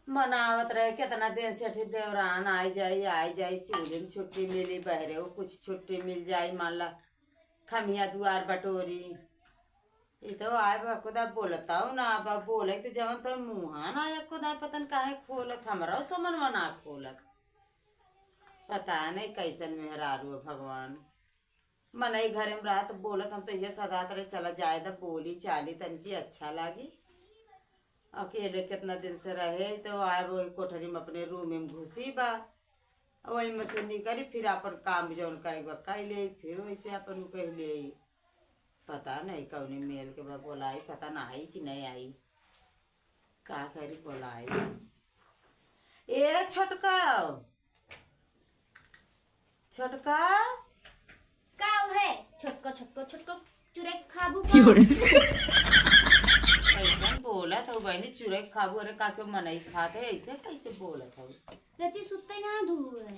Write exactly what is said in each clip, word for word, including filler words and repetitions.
मनावत रहे, केतना दिन से अठी देवरान आई जाई, आई जाई, चूल्ही में छुट्टी मिली, बहरे वो कुछ छुट्टी मिल जाई, मान ला खमिया दुआर बटोरी। ई तो आए बा खुदा बोलताऊ ना, अब बोले तो जवन तो मुँहा ना आए खुदा, पतन काहे खोलत, हमरो समनवा ना खोलत। पता नहीं कैसन मेहरारू है भगवान। मनई घरे में रहत बोलत, हम तो ये सदात रहे, चला जाए द, बोली चाली तनकी अच्छा लागी। अकेले कितना दिन से रहे, तो आए वही कोठरी में अपने रूम में घुसी बा, वही में से निकली, फिर अपन काम जौन करे के बा, कह ले, फिर वैसे अपन उ कह ले। पता नहीं कौने मेल के बा, बोलाई, पता ना आई कि नहीं आई, का करी, बोलाई। ए छोटका, छोटका। का है? छोटको, छोटको, छोटको, चुरे खाबू का? कैसन बोलत हो बहनी, चुरे खाबू? अरे का क्यों मनई खात है, ऐसे कैसे बोलत हो? रची सुत्ते ना धू है।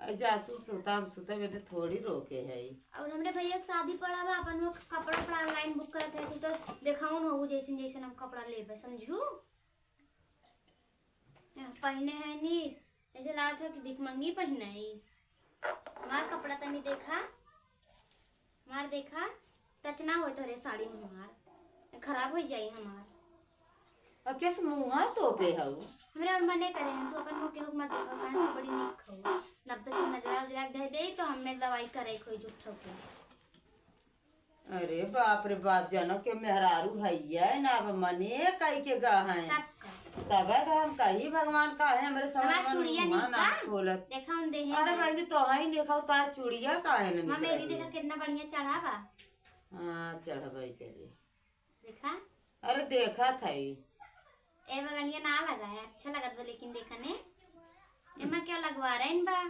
अरे जा तू सुता, हम सुते में तो थोड़ी रोके है। और हमरे भैया के शादी पड़ा बा, अपन वो कपड़ा उपड़ा online book करत है, तू तो देखाउन हो जैसन जैसन हम कपड़ा लेबे, समझू? पहने है नी, ऐसे लागत है कि भिखमंगी पहने है। हमार कपड़ा तनी देखा, हमार देखा, touch ना होए तोहरे साड़ी में हमार, खराब हो जाई हमार। और कैसे मुँहा तोपे हऊ? हमरे और मने करे हैं, तू अपन मुँह केहू के मत देखा, काहे तू बड़ी नीक हऊ। नब्बे से नजरा उजरा के धे दे तो हमें दवाई करे खोई झूठो के। अरे बाप रे बाप, जनो के मेहरारू हइया है ना, अब मने कई के गा हैं। तब का? तबे तो हम कही भगवान काहे हमरे समझ हमार में चुड़िया मुँह ना निका? खोलत। देखा उन देहे अरे हैं। बहनी, तो हई देखा तार चुड़िया काहे न माँ निकल मेरी गई? देखा कितना बढ़िया चढ़ा बा। हाँ, चढ़बई करी। देखा? अरे देखा था ई। ए बगलिया ना लगा है, अच्छा लगत बा, लेकिन देखा ने, एमा क्या लगवा रहे बा?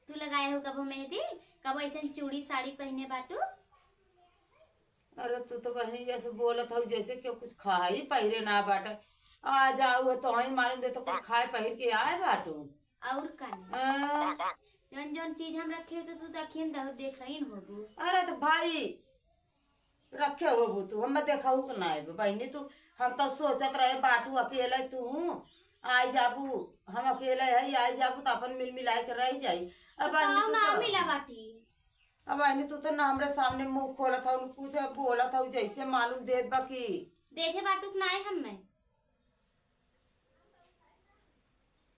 तू लगाए हो कबो मेहंदी? कबो ऐसन चूड़ी साड़ी पहने बाटू? अरे तू तो बहनी जैसे बोलत हऊ जैसे केहू कुछ खाई पहिरे ना बाटे। आ जाऊ है तो हई मालूम दे तो कुछ खाए पहिर के आए बाटू। और का नहीं? हाँ। जौन जौन चीज हम रखे हो तो तू तो अखियन दहो देखइन होबू। अरे तो भाई रखे होबू तू, हम देखहू के ना आइबे बहिनी तू। हम तो सोचत रहे बाटू अकेले तू आई जाबू, हम अकेले है आई जाबू तो अपन मिल मिलाए के रह जाई। अब तो बहिनी आओ तू ना तो मिला बाटी। अब बहिनी तू तो ना हमरे सामने मुँह खोलत हऊ, कुछ बोलत हऊ जैसे मालूम देत बा कि देखे बाटू के ना आए हम मैं।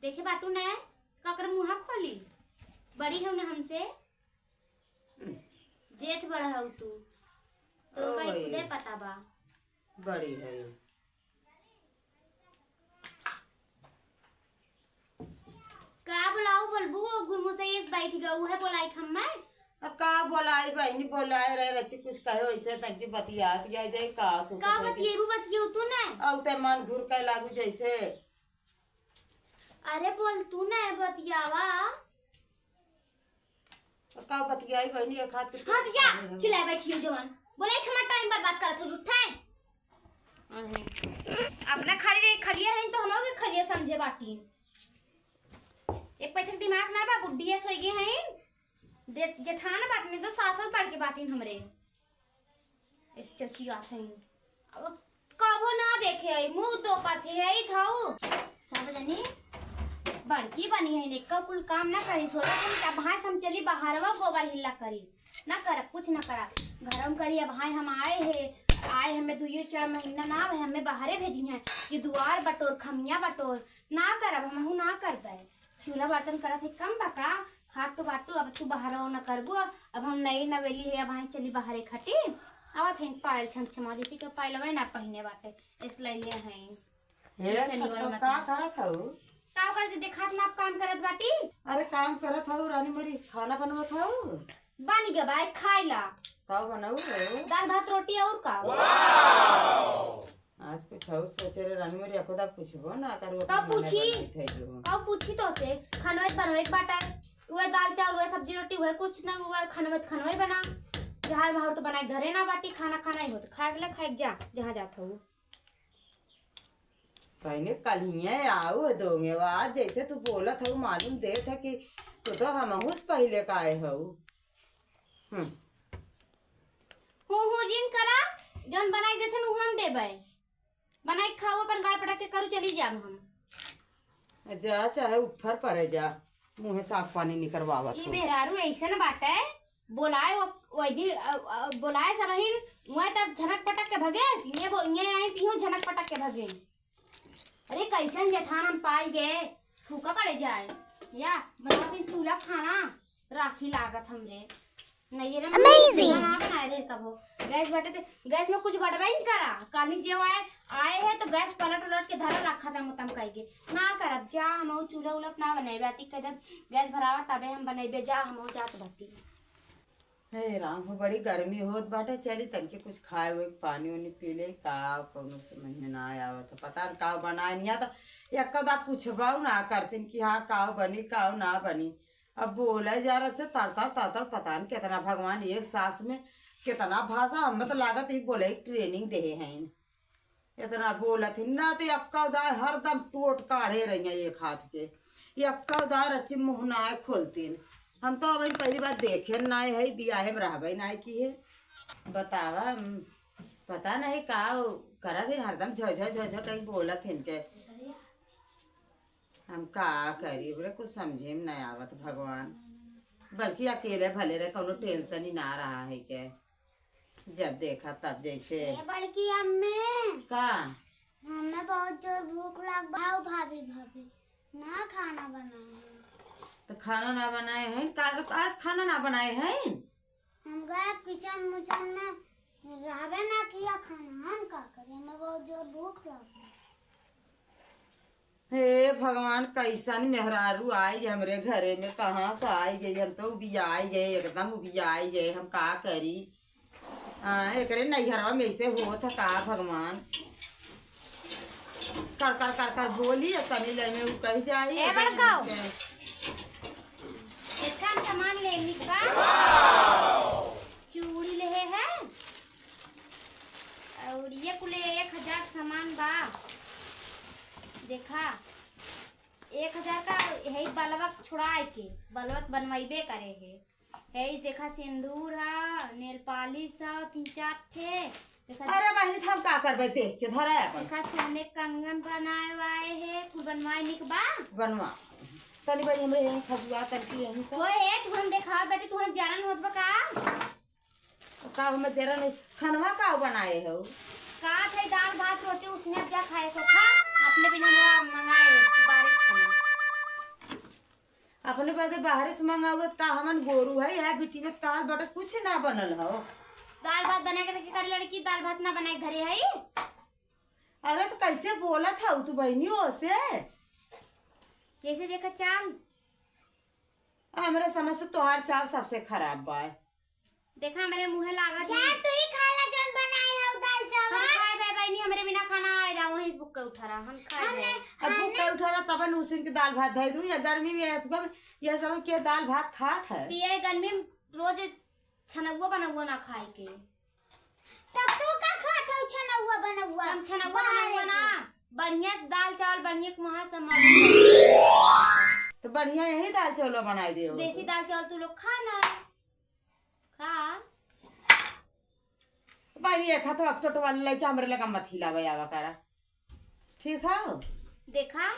देखे बाटू ना, ककर मुँहा खोली? बड़ी हऊ ना हमसे, जेठ बड़ हऊ तू, तो ओ कहीं भाई। खुदे पता बा। बड़ी है। का बोलाऊ बोलबू, ओ गुरमुसैया से बैठ गऊ है, बोलाई खम्मा। आ, का बोलाई बहिनी, बोलाए रहे रची कुछ कहे वैसे तक की बतियात या जाए का तू का तो बतियेबू, बतियेबू तू ना। औ ते मन घुरके लागू जैसे। अरे बोल तू ना बतियावा। तो का बतियाई बहिनी, एक हाथ के हाथ क्या? चिल्लाए बैठी हो जवान। बोला एक हमार टाइम बर्बाद करत हो झूठा है। अपना खाली रही, खलिया रही तो हम लोग खलिया समझे बाटी। एक पैसे के दिमाग ना बा, बुढ़िया सोई गई हैं। दे-, जेठान बाटने तो सासो पड़ के बाटिन हमरे। इस चची आते हैं। अब कबो ना देखे आई, मुँह तो पाथे आई थाऊ। सब जनी बड़की बनी है, निक्का कुल काम ना करी, सोचा तुम क्या भाई हम चली बाहरवा गोबर हिल्ला करी। ना करब, कुछ ना करब। घर में करी, अब हाय हम आए हैं, आए हमें दुइयो चार महीना ना आवे, हमें बाहरे भेजी हैं कि दुआर बटोर, खमिया बटोर। ना करब, हमहू ना करबे। चूल्हा बर्तन करत है कम बा का? खात तो बाटू, अब तू बाहर ना करबू। अब हम नई नवेली है, अब हाय चली बाहरे खटी। आवत है पायल छमछमा, जैसे कि पायलवे ना पहिने बाटे, इसलिए ले हैं। हे चली सतो, वाला का मत। करत हऊ? का करत, देखात ना काम करत बाटी। अरे काम करत हऊ रानी मोरी, खाना बनवत हऊ? बन गया भाई, खाई ला। का बनाऊ हो? दाल भात रोटी और का? आज कुछ और सोचे रे रानी मोरी, अकोदा पूछबो ना करू, का अपने मने पूछी? बनाई थे जो। का पूछी तो से, खानवे त बनवे के बाटा है। उहे दाल चावल, उहे सब्जी रोटी, उहे कुछ ना, उहे खानवे त खानवे बना। जहाँ माहौल तो बनाए घरे ना बाटी, खाना खाना ही हो तो खाए के ले, खाए के जा, जहाँ जात हऊ। कहने कलिए आऊ दोंगे, आज जैसे तू बोलत हऊ, मालूम देत है कि तू तो हमहू से पहिले का आए हऊ। हम्म। हूँ, हूँ, जिन करा, जौन बनाई देथन, उहन देबै। बनाई खाऊ, अपन गाड़ पटक ते करू चली जाब हम। जा, चाहे ऊपर परे जा, मुँहे साफ पानी निकरवावत ई हो। मेहरारू ऐसन बाटे, बोलाए वो, वही दिन, अ, अ, बोलाए सब ही, वह तब झनक पटक के भगेस, ये बो-, ये आई तिहो झनक पटक के भगे। अरे कैसन जेठान हम पाई गए, फूका पड़े जाए। या बनावत ही चूल्हा खाना, राखी लागत हमरे। नहीं रे, Amazing! खाना ना बनाए रहे कबो। गैस बटे ते, गैस में कुछ बटबे ही करा। काली जे आए, आए है तो गैस पलट उलट के धरा रखा था मुतम कह के। ना करब, जा हम चूल्हा उलट ना बनाए, राती कह देब गैस भरावा तबे हम बनाए, जा हम जात बाटी। हे राम हो, बड़ी गर्मी होत बाटे, चली तनके कुछ खाए हुए, पानी उनी पी ले। का कौनो समझ में ना आवत है, पता न का बनाए नहीं आता। एक कदा पूछबाऊ ना करतीन कि हाँ का बनी, का ना बनी। अब बोले जा रहा, तर तर तर तर, पता न कितना भगवान एक सांस में कितना भाषा, हम तो लागत ही बोले ट्रेनिंग दे हैं। इतना बोलत ही ना, तो यक्का उदार हरदम टोट काढ़े रही है एक हाथ के, यक्का उदार अच्छी मुँह ना खोलतीन। हम तो अबहिन पहली बार देखे ना है, बियाहे में रहबे ना की है। बतावा, हम पता नहीं का करत ही, हरदम झो झो झो झो कहीं बोलत ही इनके। हम का करी, बोले कुछ समझे में नहीं आवत भगवान। बल्कि अकेले भले रहे, कौनो टेंशन ही ना रहा है के। जब देखा तब जैसे। ए बड़की अम्मी। का? हमें बहुत जोर भूख लग बा। आओ भाभी, भाभी, ना खाना बनाए हैं। तो खाना ना बनाए हैं? का, आज खाना ना बनाए हैं? हम गए किचन मुचन में, रहबे ना किया खाना, हम का करें? हमें बहुत जोर भूख लग बा। हे भगवान, कैसन मेहरारू आई हमरे घरे में, कहाँ से आई गई? हम तो उबियाई गए, एकदम उबियाई गए, हम का करी? हाँ, एकरे नैहरवा में ऐसे होत है का भगवान? कर कर कर कर बोली, और तनी ले में उ कही जाई, ए और बड़काऊ। के। एतना सामान लेनी का? चूड़ी लेहे है, और ये कुल एक हजार सामान बा। देखा, एक हजार का यही बलवा छोड़ाए के, बलवा त बनवाइबे करे है। यही देखा, सिंदूर है, नेल पालिश है, तीन चार ठे। देखा, अरे बहिनी, हम का करबे, देख के धरा है अपन। देखा, सोने कंगन बनाए वाए है, कुल बनवाए निक बा। बनवा। तनी बड़ी हमरे यहीं खजुआ तनकी यहीं तो। ओए, ए, तू हम देखावत बाटी, तू हम जरन होत बा का? का हम जरन होई? खनवा का बनाए हो? का थे दाल भात रोटी उसने अब जा खाए को खा, अपने बिना हम मंगाए बारिश खाना। अपने बदे बाहरे से मंगावत का हमन गोरू है, यह बिटिया का बटे कुछ ना बनल हो। दाल भात बना के रखे कर लड़की, दाल भात ना बनाए घरे है। अरे तो कैसे बोलत हऊ तू बहिनी ओसे? जैसे देखा चाल। हमरे समझ से तोहार चाल सबसे खराब बा। देखा हमरे मुँहे लागत जा, नहीं। तू ही खा ला जौन बनाए हऊ दाल चावल। हम खाए बे बहिनी, हमरे बिना खाना आए रहा, वहीं बुक के उठा रहा, हम खाए हमने बे। अब बुक के उठा रहा तब न उसिन के दाल भात धई दू, या गर्मी में है, तुम यह सब के दाल भात खात है। तो ये गर्मी में रोज छनौआ बनौआ ना खाए के। तब तू का खात हऊ छनौआ बनौआ? हम छनौआ बाहर बनौआ ना, के। बढ़िया दाल चावल, बढ़िया के वहाँ से मॉडल। तो बढ़िया यही दाल चावल बनाई दे हो। देसी दाल चावल तू लोग खा ना। खा। भाई, ये खा तो अक टोटवा लइके हमरे लगा मत हिलावे आवा करा। ठीक है? देखा,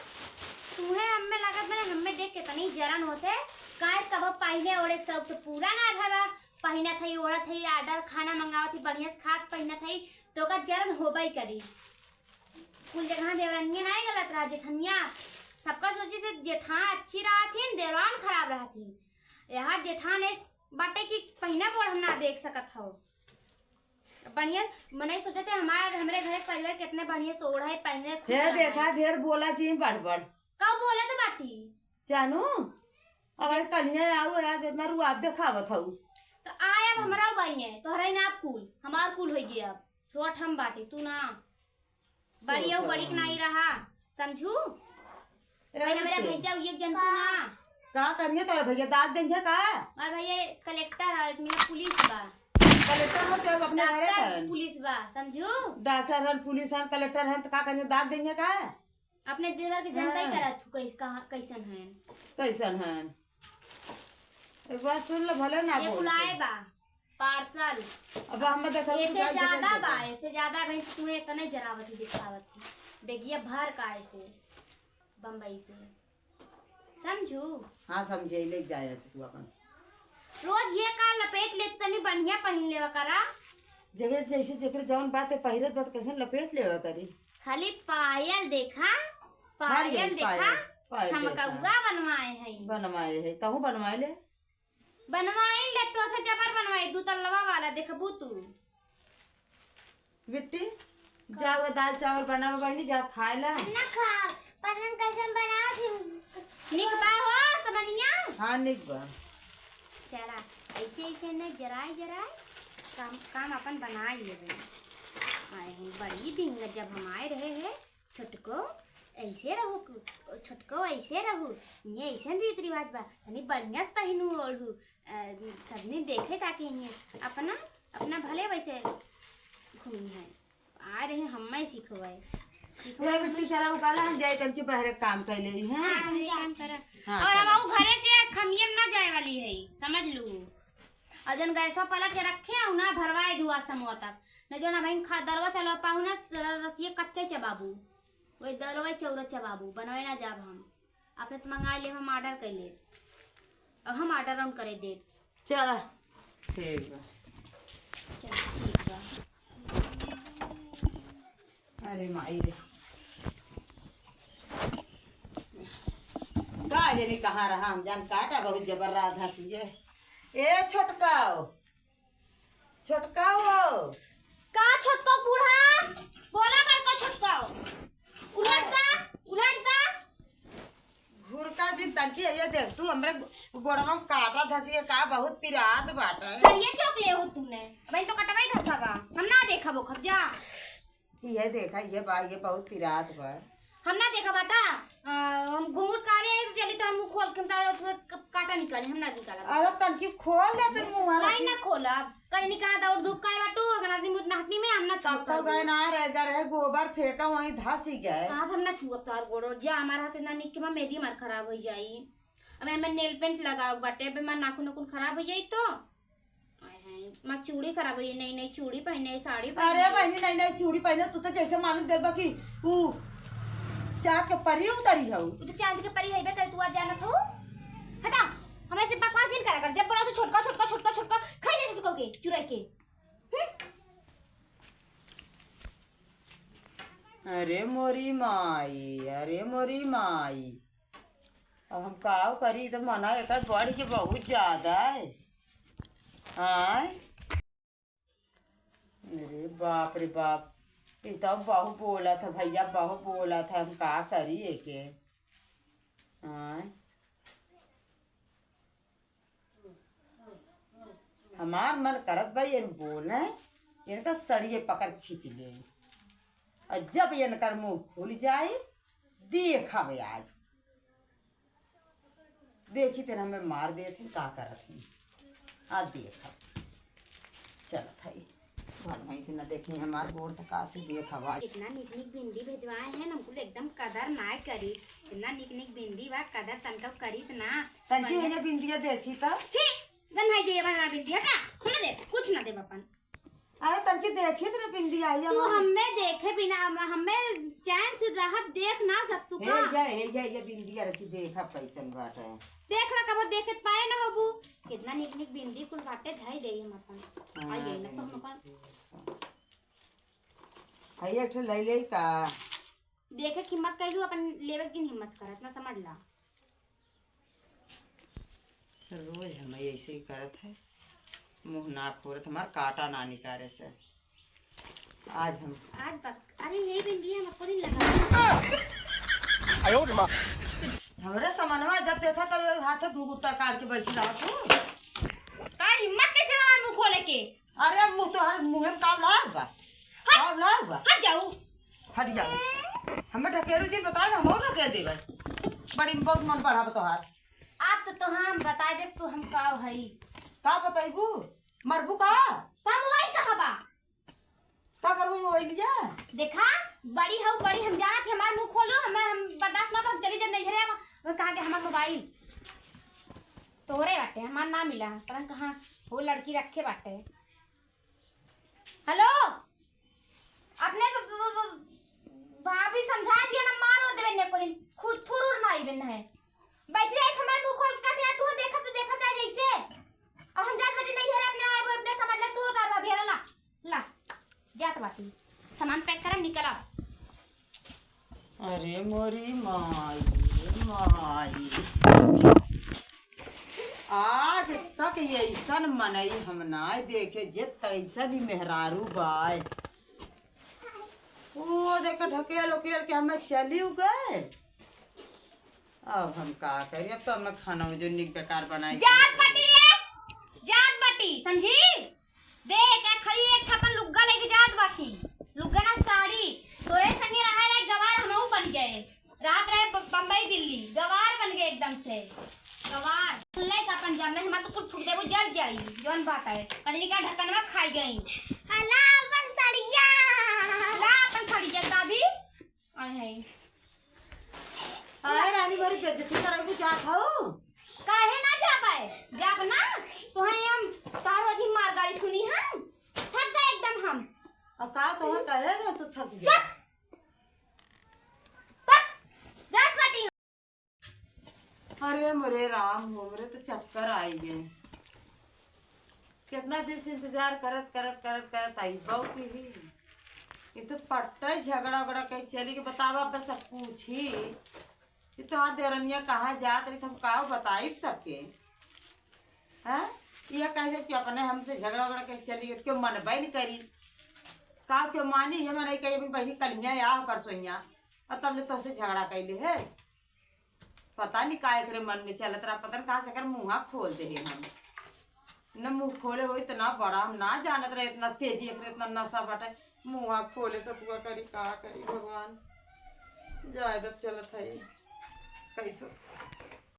तुम्हें हमें लागत बा, हमें देख के तनी जरन होते, काहे कबो पहिने ओढ़े के शौक तो पूरा ना भवा, पहिनत हई, ओढ़त हई, order खाना मंगावत हई, बढ़िया से खात पहिनत हई, तो ओकर जरन होबे करी। कुल जगह देवरानिया ना गलत रहा, जेठनिया, सबका सोची थे जेठान अच्छी रहा थी, देवरान खराब रहा थी। यार जेठान ऐस बाटे कि पहिना ओढ़ हम ना देख सकत हो। बढ़िया मनई सोचत है, हमार, हमरे घरे परिवार कितने बढ़िया से ओढ़े, पहने, खुश हे रहे। देखा, ढेर बोला जी, बड़बड़। का बोलत बाटी? जानू, अगर कन्हैया आऊ, आज इतना रुआब देखावत हऊ। तो आय अब हमरा बाई है, तोहरा ही ना कुल, हमार कुल होई गया अब। छोट हम बाटी, तू ना। बड़ी हो, बड़ी के नहीं रहा, समझू? ए, भाई, हमारे रुके। भैया एक जन तू ना। का करिए तोरा भैया, दाग देंगे का? हमार भैया कलेक्टर है, एक मेरा पुलिस बा। कलेक्टर हो चाहे अपने घरे डॉक्टर रहन। पुलिस बा, समझू? डॉक्टर हन, पुलिस हन, कलेक्टर हन, तो का करिए, दाग देंगे का? अपने देवर के जनता ही हाँ। करत हूँ, कैस-, कहाँ, कैसन है? कैसन है? एक बात सुन लो, भले ना ये बोल। बुलाए बा। पार्सल। अब हम देखा ऐसे ज्यादा बा, ऐसे ज्यादा भाई तुम्हें इतना ही जरावत ही दिखावत ही। बेगिया भर का ऐसे बम्बई से। समझू? हाँ, समझे, ले जाए ऐसे तू अपन। रोज ये का लपेट ले, तनी बढ़िया पहिन लेवा करा। जगह जैसे जेकर जौन बात है, पहिरत बात कैसे लपेट लेवा करी। खाली पायल देखा, हर पायल यही देखा, पायल, पायल छमकौआ देखा। बनवाए है। बनवाए है, तहूँ बनवाए ले। बनवाई ले, तो से जबर बनवाई, दू तल्लवा वाला देखबू तू। बिट्टी, जा वो दाल चावल बनावा बहिनी, जा खाए ला। हम ना खा, पर हम कैसन बना थी? निक बा हो, समनिया? हाँ, निक बा। चला, ऐसे, ऐसे न जराए, जराए काम, काम अपन बनाए लेबे। आए हैं, बड़ी दिन जब हम आए रहे हैं, छोटको, ऐसे रहू, छोटको, ऐसे रहू, ये ऐसन रीत रिवाज बा, तनी बढ़िया से पहिनू ओढ़ू, अ, सबनी देखे ताकि ये अपना, अपना भले वैसे घूमी है। आ रहे हम मैं सिखवाए, सिखवाए। ये बिट्टी चला उकाला, हम जाए तनकी बहरे काम कर ले, हैं? हाँ, हम काम करा। हाँ, और चला। अब ऊ घरे से खमियम ना जाए वाली है, समझ लू। और जौन गैसवा पलट के रखे हैं, ना भरवाए दुआ समोआ तक। न जौन अब हम खा दरवा चला पाऊ ना, र-, रतिये कच्चे चबाबू। वही दलवा चौरा चबाबू, बनवे ना जाब हम। अपने तो मंगा ले, हम order कर ले। अब हम order on करे देब। चला, ठीक बा। चल, ठीक बा। अरे माई रे। का जानी कहाँ रहा, हम जान काटा बहुत जबर रहा धसिए। ए छोटकाओ, छोटकाओ। का छोटको बूढ़ा? बोला बड़को छोटकाओ। उलट दा, उलट दा। घुरका जिन तनकी ये देख तू हमरे गोड़वा में काटा धसिए का बहुत पिरात बाटे। चलिए चौक ले हो तूने। अब तो कटवाई धसा बा। हम ना देखब ओखब जा। ये देखा, ये बा, ये बहुत पिरात बा। हम ना देखा बाटा, अ, हम घूंघट काढ़े आई तो चली तो हम मुंह खोल के हम तारे उसमें क-, काटा निकाले, हम ना निकाला। अरे तनकी खोल ले फिर मुंह वाला नहीं चीज। ना खोलब, कहीं नहीं कहा दौड़ धूप का बाटू, अगर आदमी उतना हटनी में हम ना तब तो गए ना रह जा रहे, गोबर फेंका वहीं धसी गए। हाथ हम ना छुअब तोहार गोड़, जा हमार हाथ इतना निक के बा, मेहंदी हमार खराब हो जाई। अब हमें nail paint लगाओ बाटे, अब हमार नाखून उखून खराब हो जाई तो। आय हाय, माँ चूड़ी खराब हो गई, नई नई चूड़ी पहने, साड़ी पहने। अरे बहनी, नई नई चूड़ी पहने, तू तो जैसे मालूम देबा कि ऊ चाँद के परी उतरी हऊ। तू तो चाँद के परी हईबे करे, तू आज जानत हऊ। हटा, हमें से बकवास जिन करा कर। जब बोला तो छोटका, छोटका, छोटका, छोटका, खाई दे छोटका के, चुराई के। हम्म। अरे मोरी माई, अरे मोरी माई। अब हम काव करी, ई तो मना एकर बढ़ के बहुत ज्यादा है। आय? अरे बाप रे बाप, ई तो बहु बोलत है भैया, बहु बोलत है, हम का करी एके? आय? हमार मन करत बा, ये बोले, इनका सड़िए पकड़ खींच ले। और जब इनकर मुंह खुल जाए, देखब आज। देखी तेरे हमें मार देत हैं, का करत हैं। आ देखब। चलत है। घर में से न देखी हमार गोड़ तो का से देखब आज। इतना निक निक बिंदी भेजवाए हैं, हमको एकदम कदर ना करी। इतना निक निक बिंदी बा, कदर तनका करीत ना। तनकी बढ़िया। ये बिंदिया देखी तो। छी, गन्हाई जाइए हमार बिंदी, हटा। हम ना देब, कुछ ना देब अपन। अरे तनकी देखी तो ना बिंदिया, ये तू हमार हमें देखे बिना, हम, हमें चैन से रहत देख ना सकतू हे का? ये, हे ये, ये बिंदिया रची देखा कैसन बाटे। देख ना, कबो देखत पाए ना होबू। कितना निक निक बिंदी कुल बाटे, धई देई हम अपन। हाँ, आ ये ना तो हम अपन। है एक ठे ले ले का? देखे के हिम्मत कर लू, अपन लेवे के दिन हिम्मत करत ना, समझ ला। रोज हम ऐसे ही करत है, मुंह ना खोलत, हमार काटा ना निकारे से। आज हम आज बस, अरे यही बिंदी हम आपको दिन लगा। हमरे समनवा जब देखा तब हाथे दू गुट्टा काट के बैठी रहा तू। तार हिम्मत कैसे हमार मुंह खोले के? अरे मुंह तो हर मुंह में काम लाग बा। हट। काम लाग बा। हट जाऊ। हट जाऊ। हमें ढकेलू जी बताए ना, हम ढकेल देबे। बड़ी बहुत मन बढ़ा तोहार। आप तो, तो हम बताए देब तू हम का हई। का बताइबू? मरबू का? का मोबाइल कहाँ बा? का करबू मोबाइलिया? देखा, बड़ी हऊ, बड़ी हम जानत ही, हमार मुंह खोलू, हमें, हम बर्दाश्त ना तो हम चली जब नहीं घरे, हम कहाँ के हमार मोबाइल? तोरे बाटे, हमार ना मिला, पता नहीं कहाँ। वो लड़की रखे बाटे। हेलो, अपने ब-, ब-, ब-, भाभी समझा दिया ना, मार और देवे ने कोई, खुद थुरुर ना आइबे न है। बैठ रहे हमारे मुंह खोल के, कहते हैं, "तू देखा, तू देखा जाए जैसे।" और हम जात बाटी नहीं है, अपने आए वो अपने समझ ले, तू कर भाभी, ला, ला, जात बाटी, सामान पैक कर, निकला। अरे मोरी माई, माई, आज तक ऐसन मनई हम ना देखे, जे तैसन ही मेहरारू बाय। वो देखो, ढकेल उकेल के हमें चली गए। अब हम का करी, अब तो हमें खाना जो निक बेकार बनाई जात बाटी, जात बाटी, समझी? देख, ए खड़ी एक ठे अपन लुग्गा लेके जात बाटी। लुग्गा ना, साड़ी। तोरे संगे रहा रहे गवार, हमहू बन गए। रात रहे ब-, बम्बई, दिल्ली, गवार बन गए एकदम से। गवार। सुन ले का अपन जान, नहीं हमार तो कुल फूक देबो, जर जाई। जौन बात है, कजरी का ढक्कनवा खाई गई। ला अपन सड़िया। ला अपन सड़िया, दादी। आए हैं। आए रानी, बड़ी बेइज्जती करबू, जात हऊ? काहे ना जाबे? जाब ना, तोहे हम, तोहरो अजी मार गारी सुनी हम। थक गए एकदम हम। अब का तोहे कहे गए, तू थक गए। चुप। पक, जात बाटी। अरे मोरे राम हो, हमरे तो चक्कर आई गए। कितना दिन से इंतजार करत, करत, करत, करत आई बहू की ही। ये तो पट्टा ही झगड़ा उगड़ा कहीं चली के बतावा, बस अब पूछी। ये तो हाथ देवरनिया कहाँ जात रही, हम का बताई सबके? हैं? ये कह दे कि अपने हमसे झगड़ा उगड़ा कहीं चली गई, क्यों मनबे नहीं करी? का क्यों मानी? ये मनई कही अपनी बहिनी कलिया या परसोइया, और तब ले तोसे झगड़ा कैले है। पता नहीं का एकरे मन में चलत रहा, पता नहीं कहाँ से एकर मुँहा खोल दे हम। न मुँह खोले हो इतना बड़ा, हम ना जानत रहे इतना तेजी एकरे, इतना नशा बाटे। मुँहा खोले सतुआ करी, का करी भगवान। जाए दब चलत है कैसो।